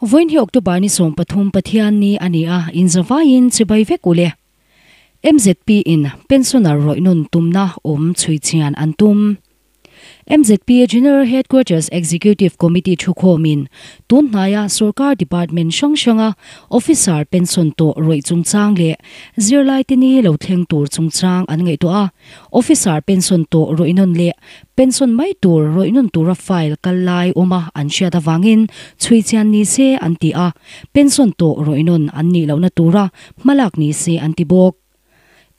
Vawiin hi October ni 13 Pathianni a ni a, inzavaiin chibai vek u le. MZP in pensioner rawih nawn tumna awm chhui chian an tum. MZP General Headquarters Executive Committee thukhawmin tun hnaia sorkar department hrang hranga officer pension tawh rawih chungchang leh zirlaite ni lo thleng tur chungchang an ngaihtuah a. Officer pension tawh rawih nawn leh pension mai tur rawih nawn tura file kal lai awma an hriat avangin chhui chian ni se an ti a, pension tawh rawih nawn an nih lohna tura hmalak ni se an ti bawk.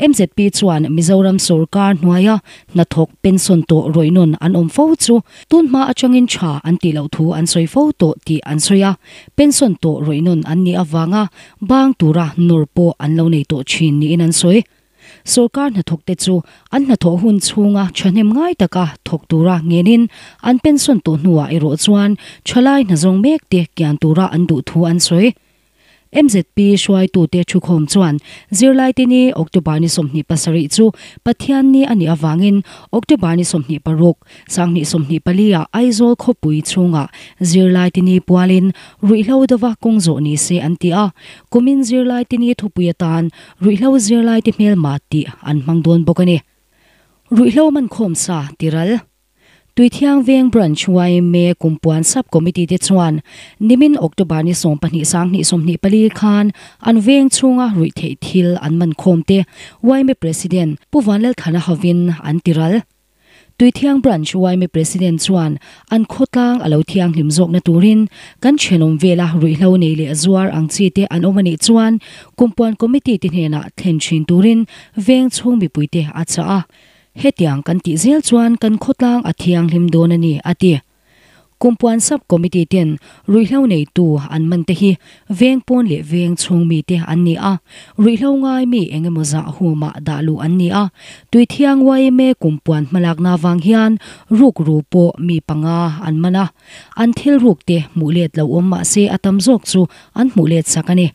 MZP chuan Mizoram sorkar hnuaia hnathawk pension tawh rawih nawn an awm fo chu tun hma atangin tha an tih loh thu an sawi fo tawh tih an sawi a, pension tawh rawih nawn an nih avanga bang tura nawr pawh an lo nei tawh thin niin an sawi. Sorkar hnathawkte chu an hnathawh hun chhunga thahnem ngai taka thawk tura ngenin an pension tawh hnuah erawh chuan thalai hnazawng mekte kian tura an duh thu an sawi. MZP hruaitute thukhawm chuan zirlaite ni October ni 27 chu Pathian ni a nih avangin October ni 26, 2024 ah Aizawl khawpui chhungah zirlaite ni pualin ruihhlo dova kawng zawh ni se an ti a, kumin zirlaite ni thupui atan ruihhlo zirlaite hmelma tih an hmang dawn bawk a ni. Ruihhlo mankhawm sa tiral. Tuithiang Veng Branch yma Kumpuan Sub Committee te chuan nimin October ni 12 2024 khan an veng chhunga ruihtheih thil an man khawm te yma President Pu Vanlalthana hovin an tiral. Tuithiang Branch yma President chuan an khawtlang a lo thianghlim zawkna turin kan thenawm vela ruihhlo nei leh zuar ang chi te an awm anih chuan Kumpuan Committee te hnenah thlen thin turin veng chhung mipuite a chah a. Hetiang kan tih zel chuan kan khawtlang a thianghlim dawn a ni, a ti. Kumpuan Sub Committee ten ruihhlo neitu an man te hi veng pawn leh veng chhung mite an ni a, ruihhlo ngai mi eng emaw zah humah dah luh an ni a. Tuithiang yma Kumpuan hmalakna vang hian rukru pawh mi panga an man a, an thil ruk te hmuh let lo awm mah se a tam zawk chu an hmuh let sak a ni.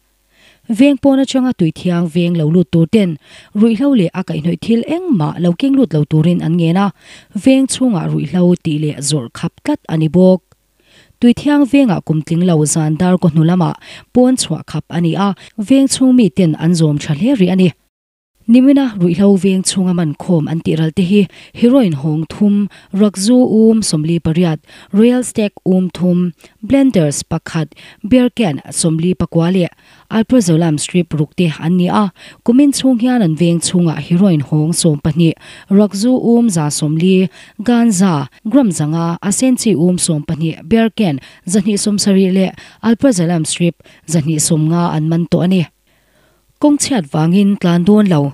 Veng pawn atanga tuithiang veng lo lut tur ten ruihhlo leh a kaihhnawih thil engmah lo keng lut lo turin an ngen a, veng chhungah ruihhlo tih leh zawrh khap tlat a ni bawk. Tuithiang vengah kum tling lo zan dar kaw hnu lamah pawn chhuah khap a ni a, veng chhung mi ten an zawm tha hle rih a ni. Nimina ruihhlo veng chhunga man khawm an tih ral te hi heroin hawng thum, rakzu um 48, Royal Stag um thum, Blenders pakhat, Beer can 44 leh Alprazolam strip ruk te an ni a. Kumin chhung hian an veng chhungah heroin hawng 12, rakzu um 140, ganja, gram 500, a senchi um 12, beer can 270 leh Alprazolam strip 250 an man tawh a ni. Kawngchhiat vangin tlan dawn lo.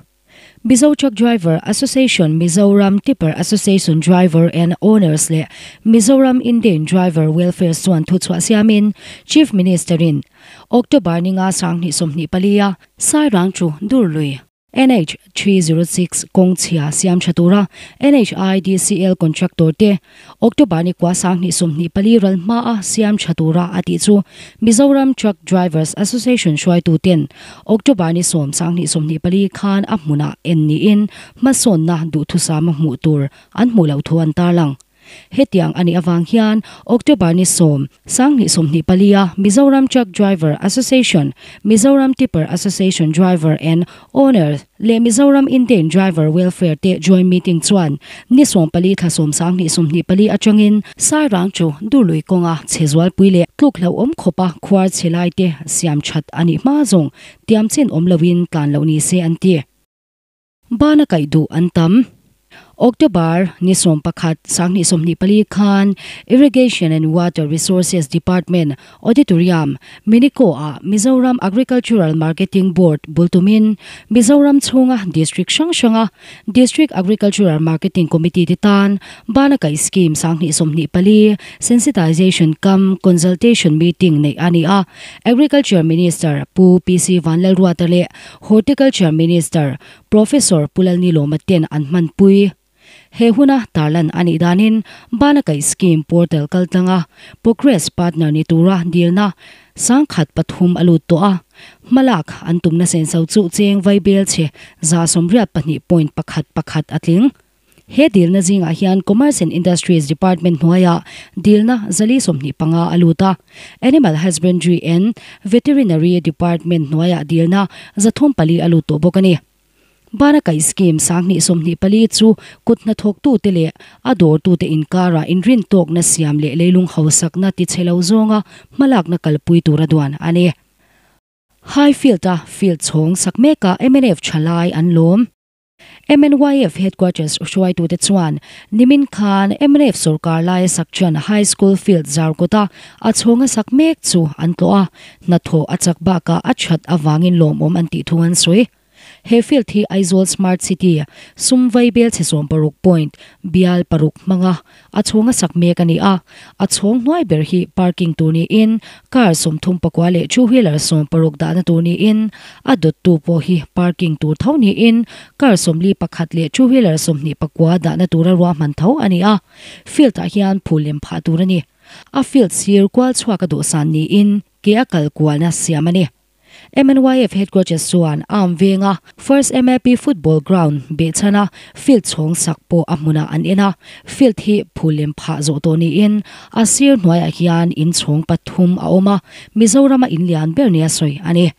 Mizo Truck Driver Association, Mizoram Tipper Association Driver and Owners leh Mizoram Indian Driver Welfare chuan thuchhuah siamin Chief Minister in October ni nga 2024 a Sairang chu Durlui, NH 306 kawngchhia siam tha tura NHIDCL contractor te October ni kua 2024 ral hma a siam tha tura a tih chu Mizoram Truck Drivers Association hruaitu ten October ni 10 2024 khan a hmunah en niin hmasawnna duhthusam a hmuh tur an hmuh loh thu an tarlang. Hetiang a nih avang hian October ni 10 2024 a Mizoram Truck Driver Association, Mizoram Tipper Association Driver and Owner leh Mizoram Indian Driver Welfare te joint meeting chuan ni 14 thla 10 2024 atangin Sairang chu Durlui kawnga chhezualpui leh tluk hlo awm khawpa khuar chhelai te siam that a nih hma zawng tiam chin awm loin tlan loh ni se an ti. Bana kaih duh an tam. October ni 11 2024 khan Irrigation and Water Resources Department Auditorium Miniko a Mizoram Agricultural Marketing Board bultumin Mizoram chhunga District hrang hranga District Agricultural Marketing Committee te tan Bana kaih scheme 2024 sensitization cum consultation meeting nei a ni a. Agriculture Minister Pu PC Vanlalruata leh Horticulture Minister Professor Pulalni Lawma ten an hman pui. He huna tarlan ani danin Bana kaih scheme portal kaltlanga Progress partner ni tura dilna 1003 alut to a. Malak an tumna sen so chu cheng vai bel che 182.1 atling. He dilna zingah hian Commerce and Industries Department hnuaiah dilna 425 a lut a, Animal Husbandry and Veterinary Department hnuaiah dilna 304 a lut tawh bawk a ni. Bana kaih scheme 2024 chu kut hnathawktute leh a dawrtute inkarah inrintawkna siam leh leilung hausakna tichhe lo zawnga hmalakna kalpui tura duan a ni. Highfield-a field chhawng sak mekah mnf thalai an lawm. MNYF Headquarters hruaitute chuan nimin khan mnf sorkar laia sak chuan High School field zar kawta a chhawnga sak mek chu an tlawh a, hnathawh a chak bakah a that avangin lawmawm an tih thung an sawi. He field hi Aizawl Smart City sum vaibel chhe 60 point bial paruk hmanga A chhung a sak mek a ni a, a chhawng hnuai ber hi parking tur niin car 39 leh two wheeler 60 dahna tur niin a dawttu pawh hi parking tur tho niin car 41 leh two wheeler 29 dahna tura ruahman tho a ni a, field ah hian phul lem phah tur a ni. A field sir kual chhuak a dawhsan niin ke a kal kualna siam a ni. MNYF headquarters chuan Arm venga First MAP Football Ground behchhana field chhawng sak pawh a hmunah an en a, field hi phul lem phah zawh tawh niin a sir hnuaiah hian in chhawng pathum a awm a, Mizorama in lian ber nia sawi a ni.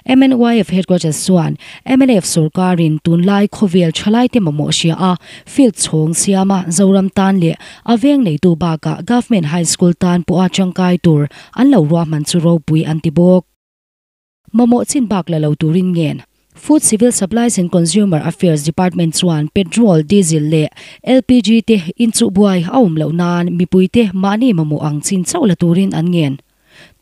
MNYF headquarters chuan mnf sorkarin tunlai khawvel thalaite mamawh hria a, field chhawng siama Zoram tan leh a veng neitu bakah Government High School tan pawha tangkai tur an lo ruahman chu ropui an ti bawk. Mamawh chin bak la lo turin ngen. Food Civil Supplies and Consumer Affairs Department chuan petrol, diesel leh LPG te inchuhbuai a awm loh nan mipuite mahni mamawh ang chin chauh la turin an ngen.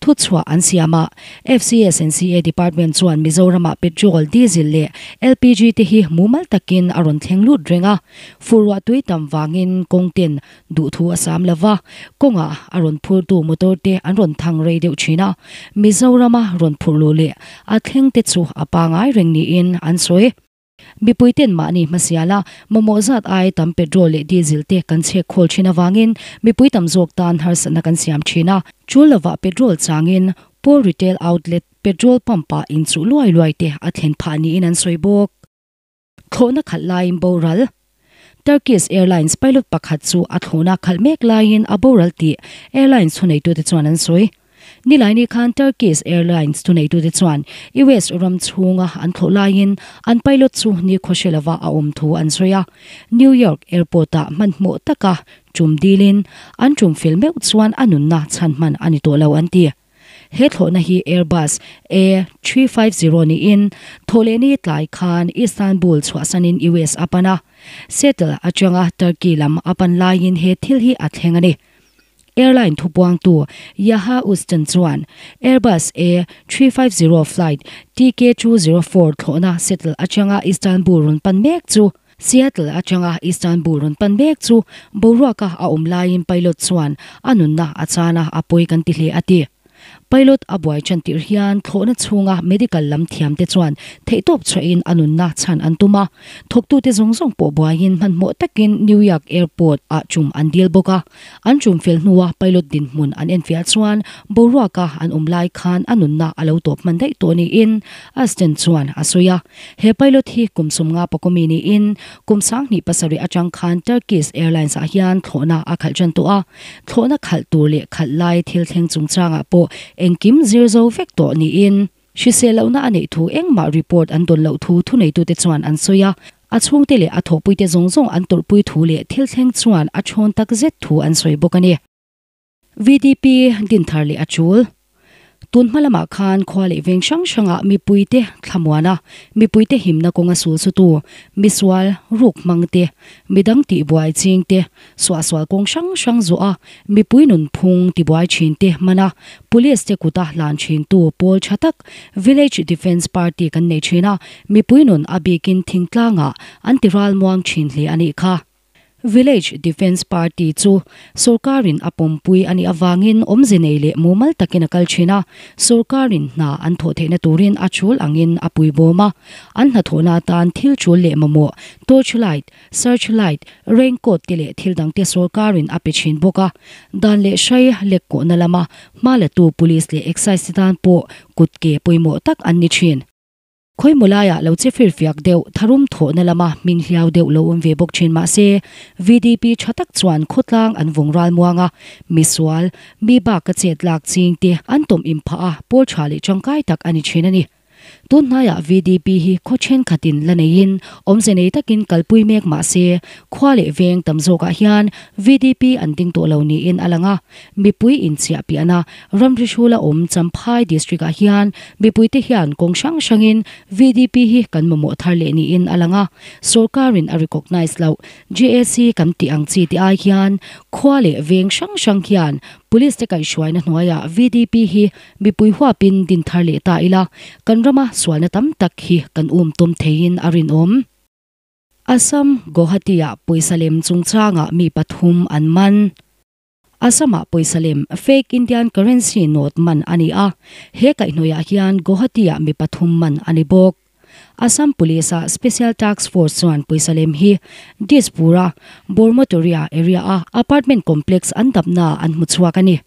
Thuchhuah an siam a, FCS and CA Department chuan Mizoramah petrol, diesel leh LPG te hi mumal takin a rawn thleng lut reng a, fur ruahtui tam vangin kawng ten Duhthu a sam lova, kawngah a rawn phurtu motor te an rawn thang rei deuh thin a, Mizorama rawn phurh luh leh a thleng te chu a pangai reng niin an sawi. Mipui ten mahni hmasial a, mamawh zat ai tam petrol leh diesel te kan chhek khawl thin avangin mipui tam zawk tan harsatna kan siam thin a, chul lovah petrol changin Paul Retail Outlet petrol pump ah inchuh luai luai te a thlen phah niin an sawi bawk. Thlawhna khalh laiin boral. Turkish Airlines pilot pakhat chu a thlawhna khalh mek laiin a boral tih airlines thuneitute chuan an sawi. Nilaini khan Turkish Airlines thuneitute chuan US ram chhunga an thlawh laiin an pilot chu nikhua hre lova a awm thu an sawi a. New York airport-ah hmanhmawh taka tum dilin an tum fel meuh chuan a nunna chhan hman a ni tawh lo an ti. He thlawhna hi Airbus A 350 niin Thawhlehni tlai khan Istanbul chhuahsanin US a pan a, Seattle atanga Turkey lam a pan laiin he thil hi a thleng a ni. Airline thupuangtu Yaha Uston chuan Airbus A 350 flight TK 204 thlawhna Seattle atanga Istanbul rawn pan mek chu Seattle atanga Istanbul rawn pan mek chu boruaka a awm laiin pilot chuan a nunna a chan a, a pawi kan ti hle a ti. Pilot a buai tan tirh hian thlawhna chhunga medical lam thiamte chuan theihtawp chhuahin a nunna chhan an tum a, thawktute zawng zawng pawh buaiin hmanhmawh takin New York Airport ah tum an dil bawk a. An tum fel hnua pilot dinhmun an enfiah chuan boruaka an awm lai khan a nunna a lo tawp hman daih tawh niin Aston chuan a sawi a. He pilot hi kum 50 pakawmi niin kum 2007 atang khan Turkish Airlines ah hian thlawhna a khalh tan tawh a, thlawhna khalh tur leh khalh lai thil thleng chungchangah pawh engkim zir zo vek tawh niin hrisel lohna a neih thu engmah report an dawn loh thu thuneitute chuan an sawi a, a chhungte leh a thawhpuite zawng zawng an tawrhpui thu leh thil thleng chuan a thawn takzet thu an sawi bawk a ni. VDP dinthar leh a chul. Tun hma lamah khan khua leh veng hrang hrangah mipuite thlamuan a, mipuite himna kawnga sul sutu, misual, ruk hmang te, midang tihbuai ching te, suahsual kawng hrang hrang zawh a, mipui nunphung tibuai thin te hman a, Police te kuta hlan thintu pawl tha tak Village Defence Party kan nei thin a, mipui nun a bikin thingtlangah an ti ralmuang thin hle a nih kha. Village Defence Party chu sorkarin a pawmpui a nih avangin awmze nei leh mumal takin a kal thin a, sorkarin hna an thawh theihna turin a chul angin a puibawm a, an hnathawhna atan thil chul leh mamawh, torch light, search light, rain coat te leh thil dangte sorkarin a pe thin bawk a, dan leh hrai lek kawhna lama hma latu Police leh Excise te tan pawh kutke pawimawh tak an ni thin. Khawimaw laiah lo che firfiak deuh, tharum thawhna lama hming hliau deuh lo awm ve bawk thin mah se, VDP tha tak chuan khawtlang an vawng ral muang a, misual, mi baka chet lak ching te an tawm inphah a, pawl tha leh tangkai tak a ni thin a ni. Tun hnaiah VDP hi khaw thenkhatin la neiin awmze nei takin kalpui mek mah se, khua leh veng tam zawkah hian VDP an ding tawh lo niin a lang a, mipui inchiah piahna ramri hrula awm Champhai District-ah hian mipuite hian kawng hrang hrangin VDP hi kan mamawh thar leh niin a lang a, sorkarin a recognise loh JAC kan tih ang chi te ai hian khua leh veng hrang hrang hian Police te kaihhruaina hnuaiah VDP hi Mipui huapin din thar leh ta ila, kan rama sualna tam tak hi kan um tawm theiin a rinawm. Assam, Guwahati-ah pawisa lem chungchangah mi pathum an man. Assam-ah pawisa lem, fake Indian currency note man a ni a, he kaihhnawihah hian Guwahati-ah mi pathum man a ni bawk. Assam Police-a Special Task Force chuan pawisa lem hi Dispur-a Bormotoria area-a apartment complex an dapnaah an hmu chhuak a ni.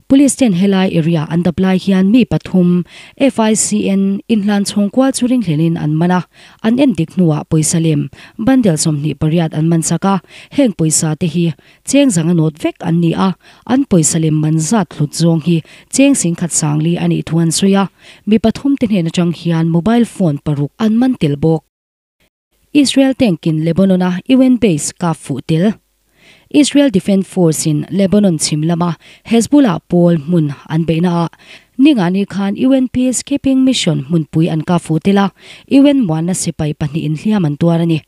Police ten helai area an dap lai hian mi pathum FICN inhlan chhawng kual chu ringhlelin an man a, an en dik hnuah pawisa lem bundle 28 an man sak a, heng pawisa te hi cheng zanga nawt vek an ni a, an pawisa lem man zat hlut zawng hi cheng singkhat sangli a nih thu an sawi a, mi pathum te hnen atang hian mobile phone paruk an man tel bawk. Israel tank in Lebanon a UN base kap fuh tel. Israel Defence Force in Lebanon chhim lama Hezbollah pawl hmun an beihna ah ningani khan UN Peacekeeping Mission hmunpui an kap fuh tel a, UN muanna sipai pahnih in hliam an tuar a ni.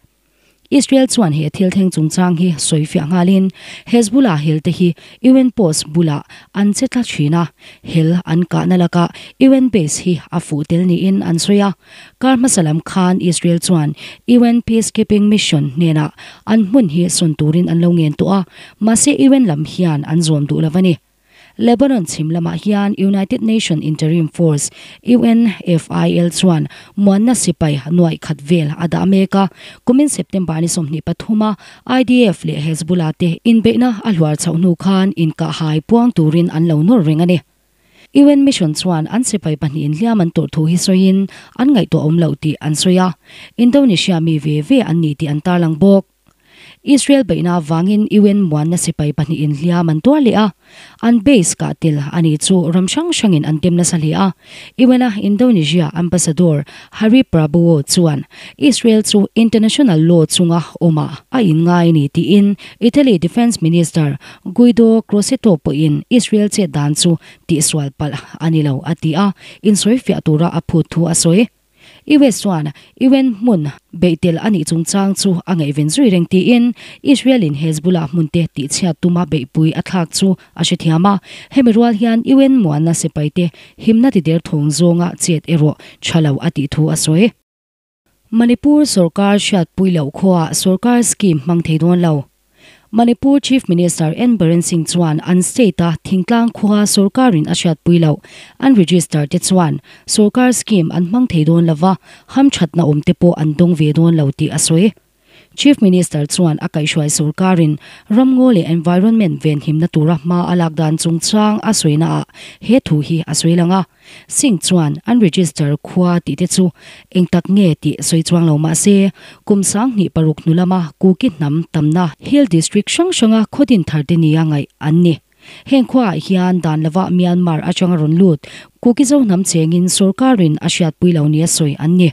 Israel chuan he thil thleng chungchang hi sawi fiah nghalin Hezbollah hel te hi UN post bulah an che tla thin a, hel an kahna lakah UN base hi a fuh tel niin an sawi a. Kar hmasa lam khan Israel chuan UN Peacekeeping Mission hnenah an hmun hi sawn turin an lo ngen tawh a, mahse UN lam hian an zawm duh lo a ni. Lebanon chhim lamah hian United Nation Interim Force, UNFIL, chuan muanna sipai nuaih khat vel a dah mek a, kumin September ni 23 a IDF leh Hezbollah te inbeihna a hluar chhoh hnu khan inkahhai puang turin an lo nawr reng a ni. UN Mission chuan an sipai pahnihin hliam an tawrh thu hi sawiin an ngaihtuah awm loh tih an sawi a, Indonesia mi ve ve an ni tih an tarlang bawk. Israel beihna avangin UN muanna sipai pahnihin hliam an tuar leh a, an base kah tel a ni chu ram hrang hrangin an tem nasa hle a. UN-a Indonesia Ambassador Hari Prabowo chuan Israel chu international law chunga awmah a inngai a ni tiin Italy Defence Minister Guido Crosetto pawhin Israel chet dan chu tihsual palh a ni lo a ti a, insawifiah tura a phut thu a sawi. US chuan UN hmun beih tel a nih chungchang chu a ngaihven zui reng tiin Israel-in Hezbollah hmunte tihchhiat tuma beihpui a thlak chu a hrethiam a, hemi rual hian UN muanna sipaite himna tider thawng zawnga chet erawh tha lo a tih thu a sawi. Manipur sorkar hriatpui loh khuaah sorkar scheme hmang thei dawn lo. Manipur Chief Minister N Biren Singh chuan an state-a thingtlang khua sorkarin a hriatpui loh an register te chuan sorkar scheme an hmang thei dawn lova, hamthatna awm te pawh an dawng ve dawn lo tih a sawi. Chief Minister chuan a kaihhruai sorkarin ramngaw leh environment venhimna tura hma a lak dan chungchang a sawinaah he thu hi a sawi lang a. Singh chuan an register khua tih te chu eng tak nge tih sawi chuang lo mah se, kum 2006 hnu lama Kuki hnam tamna Hill District hrang hranga khaw din thar te nia ngaih an ni. Heng khuaah hian dan lova Myanmar atanga rawn lut Kuki Zo hnam chengin sorkarin a hriatpui lo nia sawi an ni.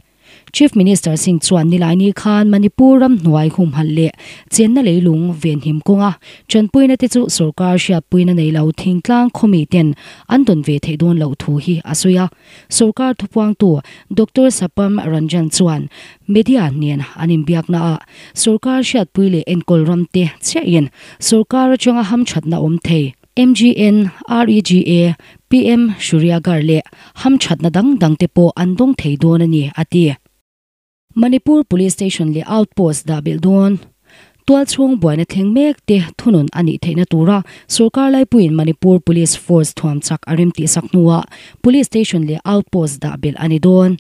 Chief Minister Singh chuan Nilaini khan Manipur ram hnuai humhalh leh chenna leilung venhim kawnga tanpuina te chu sorkar hriatpuina nei lo thingtlang khawmi ten an dawn ve theih dawn loh thu hi a sawi a. Sorkar thupuangtu Doctor Sapam Ranjan chuan media nen an inbiakna ah sorkar hriatpui leh enkawl ram te chiahin sorkar atanga hamthatna awm thei MGN, REGA, PM Suryaghar leh hamthatna dang dang te pawh an dawng thei dawn a ni, a ti. Manipur Police Station leh Outpost dah belh dawn. Tualchhung buaina thleng mek te thunun a nih theihna tura sorkar laipuiin Manipur Police Force thuam chak a rem tihsak hnuah Police Station leh Outpost dah belh a ni dawn.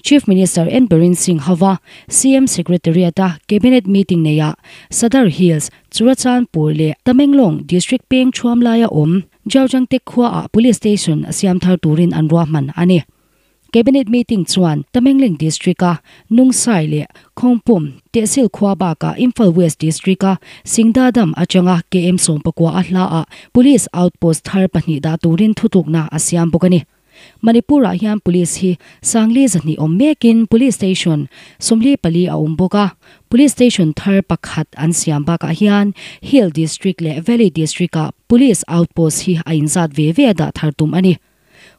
Chief Minister N Biren Singh hova CM Secretariat-a Cabinet meeting neiah Sadar Hills, Churachandpur leh Tamenglong District peng thuam laia awm Jaujangtek khuaah Police Station siam thar turin an ruahman a ni. Cabinet meeting chuan Tamenglong District-a Nungsai leh Khawngpum, Tehsil khua bakah Imphal West District-a Singda Dam atanga KM 14 a hlaah Police Outpost thar pahnih dah turin thutlukna a siam bawk a ni. Manipur-ah hian Police hi Sangli zahnih awm mekin Police Station 44 a awm bawk a, Police Station thar pakhat an siam bakah hian Hill District leh Valley District-ah Police Outpost hi a inzat ve ve a dah thar tum a ni.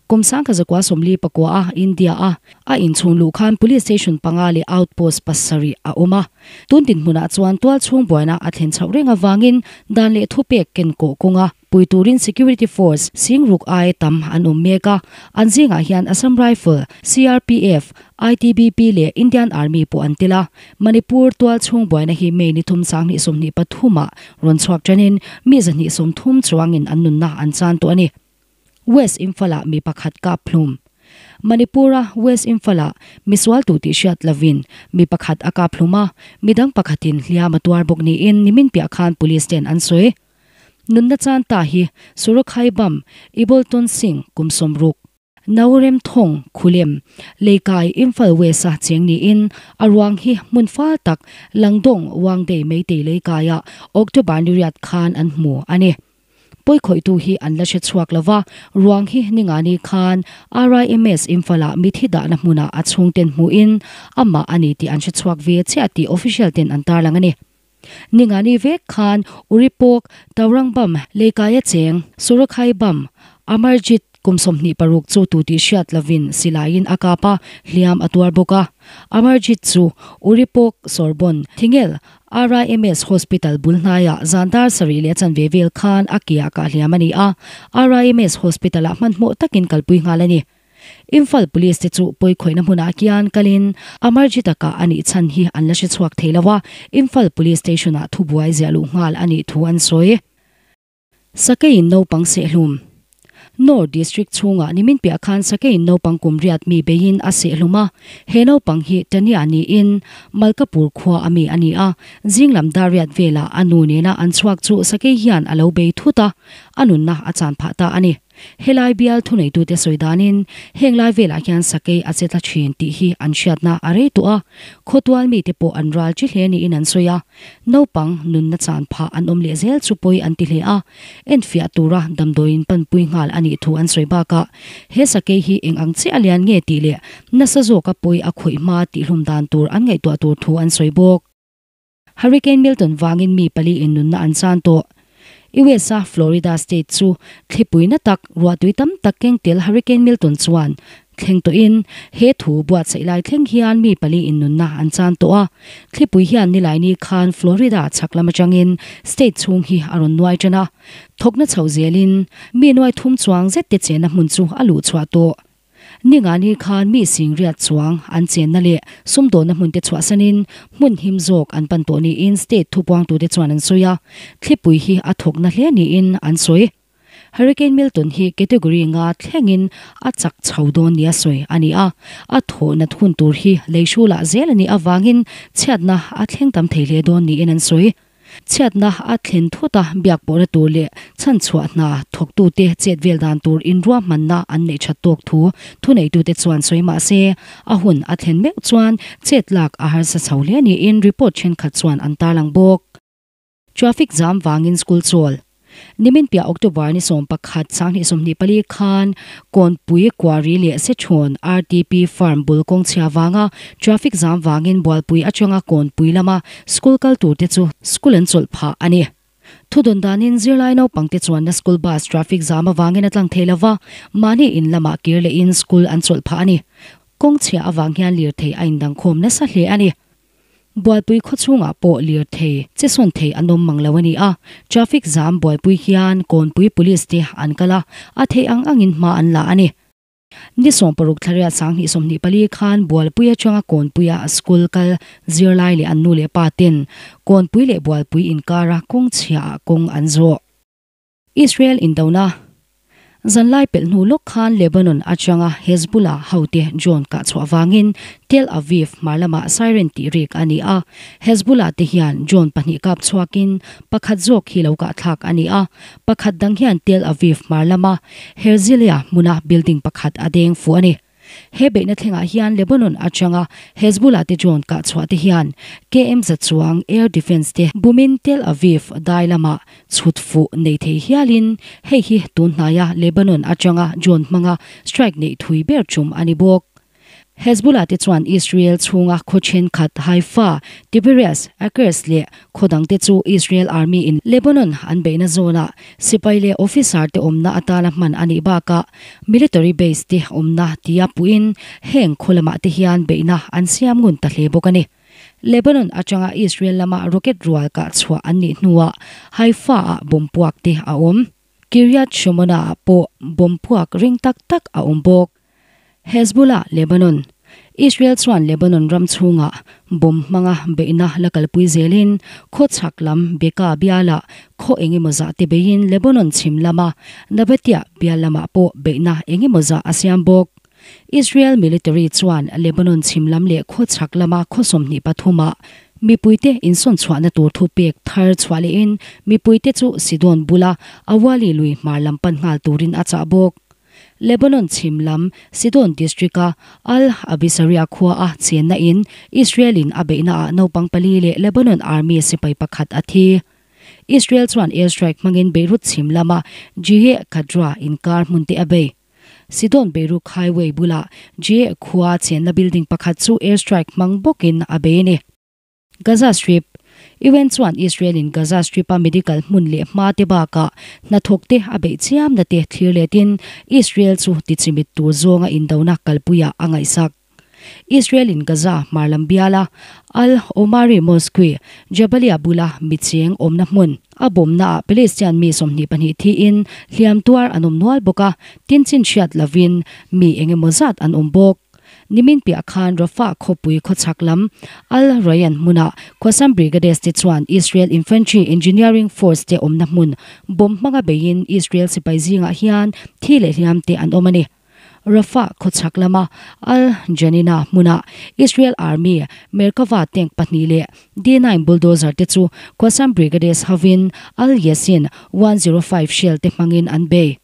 Kum 1949 a India a a inchhung luh khan Police Station panga leh Outpost pasarih a awm a. Tun dinhmunah chuan tualchhung buaina a thlen chhoh reng avangin dan leh thupek ken kawh kawnga pui turin Security Force singruk ai tam an awm mek a. An zingah hian Assam Rifle, CRPF, ITBP leh Indian Army pawh an tel a. Manipur tualchhung buaina hi May ni thum 2023 ah rawn chhuak tanin mi 230 chuangin an nunna an chan tawh a ni. West Imphal-ah mi pakhat kap hlum. Manipur-a West Imphal-ah misual tu tih hriat lovin mi pakhat a kap hlum a, midang pakhatin hliam a tuar bawk niin nimin piah khan police ten an sawi. Nunna chan ta hi Surokhaibam, Ibolton Singh kum 60, Naurem Thong Khulem, Leikai Imphal West-a cheng niin a ruang hi hmun fal tak Langdong Wangdei Meitei Leikaiah October ni riat khan an hmu a ni. Pawi khawihtu hi an la hre chhuak lo va, ruang hi ningani khan RIMS Imphal-ah mithi dahna hmunah a chhungten hmuhin amah a ni tih an hre chhuak ve chiah tih official ten an tarlang a ni. Ningani vek khan Uripok, Taurangbam, Leikaia cheng, Surokhaibam, Amarjit kum 26 chu tu tih hriat lovin silaiin a kap a, hliam a tuar bawk a. Amarjit chu Uripok, Sorbon, Thingel, RIMS Hospital bul hnaiah zan dar sarih leh chanve vel khan a ke ah kah hliam a ni a, RIMS Hospital-ah hmanhmawh takin kalpui nghal a ni. Imphal Police te chu pawikhawihna hmunah kian kalin Amarjit-a kah a nih chhan hi an la hre chhuak thei lo a, Imphal Police Station-ah thubuai ziah luh nghal a nih thu an sawi. Sakeiin naupang sehlum. North District chhungah nimin piah khan Sakeiin naupang kum riat mi beiin a sehlum a, he naupang hi Tania niin Malkapur khua a mi a ni a, zinglam dar riat velah a nu nena an chhuak chu Sakei hian a lo bei thut a, a nunna a chan phah ta a ni. Helai bial thuneitute sawi danin heng lai velah hian sakei a che tla thin tih hi an hriatna a rei tawh a, khawtual mite pawh an ral chi hle niin an sawi a, naupang nunna chan phah an awm leh zel chu pawi an ti hle a, enfiah tura damdawiin panpui nghal a nih thu an sawi bakah he sakei hi eng ang chiah a lian nge tih leh nasa zawka pawi a khawih hma tihhlum dan tur an ngaihtuah tur thu an sawi bawk. Hurricane Milton vangin mi pali in nunna an chan tawh. US-a Florida state chu thlipui na tak, ruahtui tam tak keng tel Hurricane Milton chuan thleng tawhin he thu buatsaih lai thleng hian mi pali in nunna an chan tawh a. Thlipui hian Nilaini khan Florida chhak lam atangin state chhung hi a rawn nuai tan a. Thawkna chho zelin mi nuai thum chuang zet te chenna hmun chu a luh chhuah tawh. Ningani khan mi singriat chuang an chenna leh sumdawnna hmunte chhuahsanin hmun him zawk an pan tawh niin state thupuangtute chuan an sawi a, thlipui hi a thawkna hle niin an sawi. Hurricane Milton hi category nga thlengin a chak chho dawn nia sawi a ni a, a thawhnat hun tur hi lei hrulah zel a nih avangin chhiatna a thleng tam thei hle dawn niin an sawi. Chhiatna a thlen thut a, biak pawhna tur leh chhanchhuah hna thawktute chet vel dan tur inruahmanna an neih that tawk thu thuneitute chuan sawi mah se, a hun a thlen meuh chuan chet lak a harsa chho hle niin report thenkhat chuan an tarlang bawk. Traffic jam vangin school chawl. Nimin piah October ni 11, 2024 khan Kawnpui Quarry leh Sechhawn RTP Farm bul kawng chhia vanga traffic jam vangin Bualpui atanga Kawnpui lama school kal turte chu school an chawlh phah a ni. Thudawn danin zirlai naupangte chuanna school bus traffic jam avangin a tlang thei lova, mahni in lamah kir lehin school an chawlh phah a ni. Kawng chhia avang hian lirthei a indangkhawm nasa hle a ni. Bualpui khawchhungah pawh lirthei che sawn thei an awm mang lo a ni a, traffic jam buaipui hian Kawnpui Police te an kal a, a theih ang angin hma an la a ni. Ni 16 thlariat 2024 khan Bualpui atanga Kawnpuia school kal zirlai leh an nu leh pa ten Kawnpui leh Bualpui inkara kawng chhiaah kawng an zawh. Israel indona Zanlai pelh hnu lawk khan Lebanon atanga Hezbollah hote drone kah chhuah vangin Tel Aviv hmar lamah siren tih rik a ni a. Hezbollah te hian drone pahnih kap chhuakin pakhat zawk hi lo kah thlak a ni a. Pakhat dang hian Tel Aviv hmar lama Herzliya hmuna building pakhat a deng fuh a ni. He beihna thlengah hian Lebanon atanga Hezbollah te drone kah chhuah te hian KM za chuang air defence te bumin Tel Aviv dai lamah chhut fuh nei thei hialin hei hi tun hnaia Lebanon atanga drone hmanga strike neih thui ber tum a ni bawk. Hezbollah te chuan Israel chhunga khaw thenkhat Haifa, Tiberias, Acres leh khaw dangte chu Israel Army in Lebanon an beihna zawnah sipai leh officer te awmna atana hman a nih bakah military base te awmna tia puhin heng khaw lamah te hian beihna an siam ngun ta hle bawk a ni. Lebanon atanga Israel lama rocket rual kah chhuah an nih hnuah Haifa ah bomb puak te a awm. Kiryat Shmona ah pawh bomb puak ring tak tak a awm bawk. Hezbollah, Lebanon, Israel chuan Lebanon ram chhungah bomb hmanga beihna la kalpui zelin khaw chhak lam Bekaa bialah khaw engemaw zah te beiin Lebanon chhim lama Nabatieh bial lamah pawh beihna engemaw zah a siam bawk. Israel military chuan Lebanon chhim lam leh khaw chhak lama khaw 23 ah mipuite insawn chhuahna tur thu pek thar chhuah lehin mipuite chu Sidon bula Awali lui hmar lam pan nghal turin a chah bawk. Lebanon chhim lam Sidon district-a Al Abisaria khua a chenna in Israel-in a beihna ah naupang pali leh Lebanon Army sipai pakhat a thi. Israel chuan airstrike hmangin Beirut chhim lama Jiyeh Khadra inkar hmun te a bei. Sidon Beirut Highway bulah Jiyeh khua chenna building pakhat chu airstrike hmang bawkin a bei a ni. Gaza Strip, UN chuan Israel-in Gaza Strip-a medical hmun leh hma te bakah hnathawk te a beih chiamna te thlir letin Israel chu tichimit tur zawnga indona kalpuiah a ngaihsak. Israel-in Gaza hmar lam biala Al Omari Mosque, Jabalia bula micheng awmna hmun a bawmnaah Palestine mi 22 thiin hliam tuar an awm nual bawk a, tinchin hriat lovin mi eng emaw zat an awm bawk. Nimin piah khan Rafah khawpui khawchhak lam Al Rayyan hmunah Qassam Brigades te chuan Israel Infantry Engineering Force te awmna hmun bomb hmanga beiin Israel sipai zingah hian thi leh hliam te an awm a ni. Rafah khawchhak lama Al Janina hmunah Israel Army Merkava tank pahnih leh D-nine bulldozer te chu Qassam Brigades hovin Al Yassin 105 shell te hmangin an bei.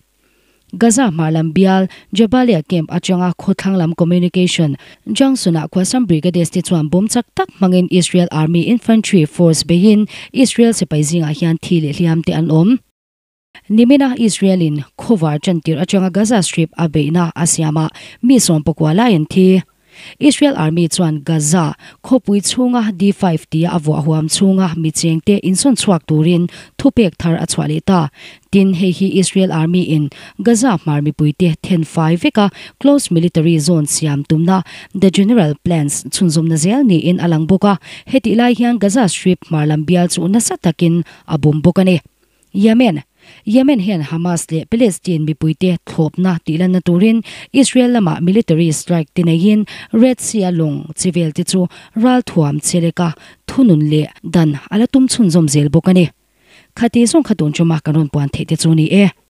Gaza hmar lam bial Jabalia camp atanga khawthlang lam communication junction-ah Qassam Brigades te chuan bomb chak tak hmangin Israel Army Infantry Force beiin Israel sipai zingah hian thi leh hliam te an awm. Nimina Israel-in khawvar chantir atanga Gaza Strip a beihna a siamah mi 19 lai an thi. Israel Army chuan Gaza khawpui chhunga D5 tia a vuah huam chhunga mi chengte insawn chhuak turin thupek thar a chhuah leh ta. Tin, hei hi Israel Army in Gaza hmar mipuite then fai veka close military zone siam tumna the general plans chhunzawmna zel niin a lang bawk a. Hetih lai hian Gaza Strip hmar lam bial chu nasa takin a bawm bawk a ni. Yemen, Yemen hian Hamas leh Palestine mipuite thlawpna tih lanna turin Israel lamah military strike te neiin Red Sea-a lawng chi vel te chu ralthuam cheleka thunun leh dan a la tum chhunzawm zel bawk a ni. Khati zawng kha tun tuma kan rawn puan theih te chu ni e.